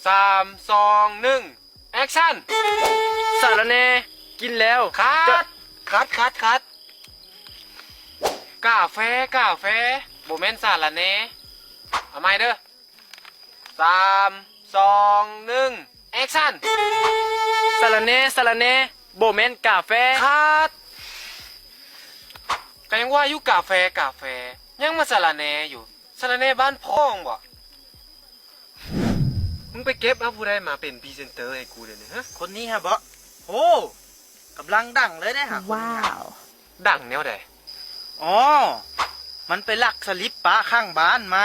ສາມ ສອງ ໜຶ່ງ ແອັກຊັນ! ສາລະແໜ່ ກິນແລ້ວ. ຄັດ ຄັດ ຄັດ ຄັດ. ກາແຟ ກາແຟ ບໍ່ແມ່ນສາລະແໜ່. ເອົາໃໝ່ເດີ້. ສາມ ສອງ ໜຶ່ງ ແອັກຊັນ! ສາລະແໜ່ ສາລະແໜ່ ບໍ່ແມ່ນກາແຟ. ຄັດ! ກະຍັງວ່າຢູ່ກາແຟ ກາແຟ ຍັງມາສາລະແໜ່ຢູ່. ສາລະແໜ່ບ້ານພໍ່ມຶງບໍ? ມຶງໄປເກັບເອົາຜູ້ໃດມາເປັນພຣີເຊັນເຕີໃຫ້ກູດຽວນີ້ ຮະ? ຄົນນີ້ຫະບໍ? ໂອ້ ກຳລັງດັງເລີຍເດ້ຫະ ຄົນນີ້ຫະ. ດັງແນວໃດ? ອໍ ມັນໄປລັກສະລິບປ້າຂ້າງບ້ານມາ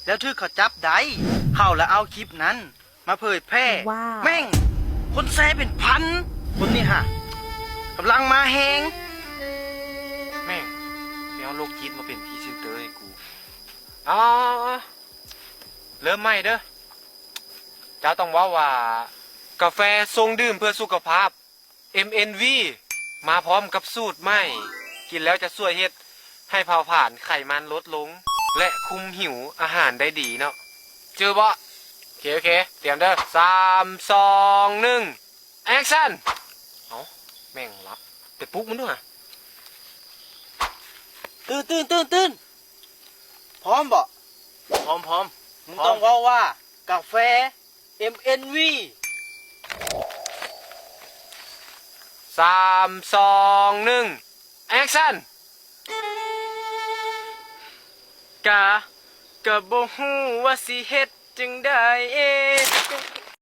ແລ້ວຖືກເຂົາຈັບໄດ້ ເຂົາລະເອົາຄລິບນັ້ນມາເຜີຍແຜ່. ແມ່ງ ຄົນແຊເປັນພັນ ຄົນນີ້ຫະ ກຳລັງມາແຮງ. ແມ່ງ ໄປເອົາໂລກຈິດມາເປັນພຣີເຊັນເຕີໃຫ້ກູ. ເອົາ ເລີ່ມໃໝ່ເດີ້. ເຈົ້າຕ້ອງເວົ້າວ່າ ກາແຟຊົງດື່ມເພື່ອສຸຂະພາບ ເອັມເອັນວີ ມາພ້ອມກັບສູດໃໝ່ ກິນແລ້ວຈະຊ່ວຍເຮັດໃຫ້ເຜົາຜານໄຂມັນລົດລົງ ແລະ ຄຸມຫິວອາຫານໄດ້ດີເນາະ. ຈື່ບໍ່? ໂອເຄ ໂອເຄ ຕຽມເດີ້. ສາມ ສອງ ໜຶ່ງ ແອັກຊັນ! ເອົ້າ ແມ່ງຫຼັບ ໄປປຸກມັນດູຫະ. ຕື່ນ ຕື່ນ ຕື່ນ ຕື່ນ! ພ້ອມບໍ່? ພ້ອມ ພ້ອມ. ມຶງຕ້ອງເວົ້າວ່າ ກາແຟ ເອັມເອັນວີ. ສາມ ສອງ ໜຶ່ງ ແອັກຊັນ! ກະ ກະບໍ່ຮູ້ວ່າຊິເຮັດຈັ່ງໃດ.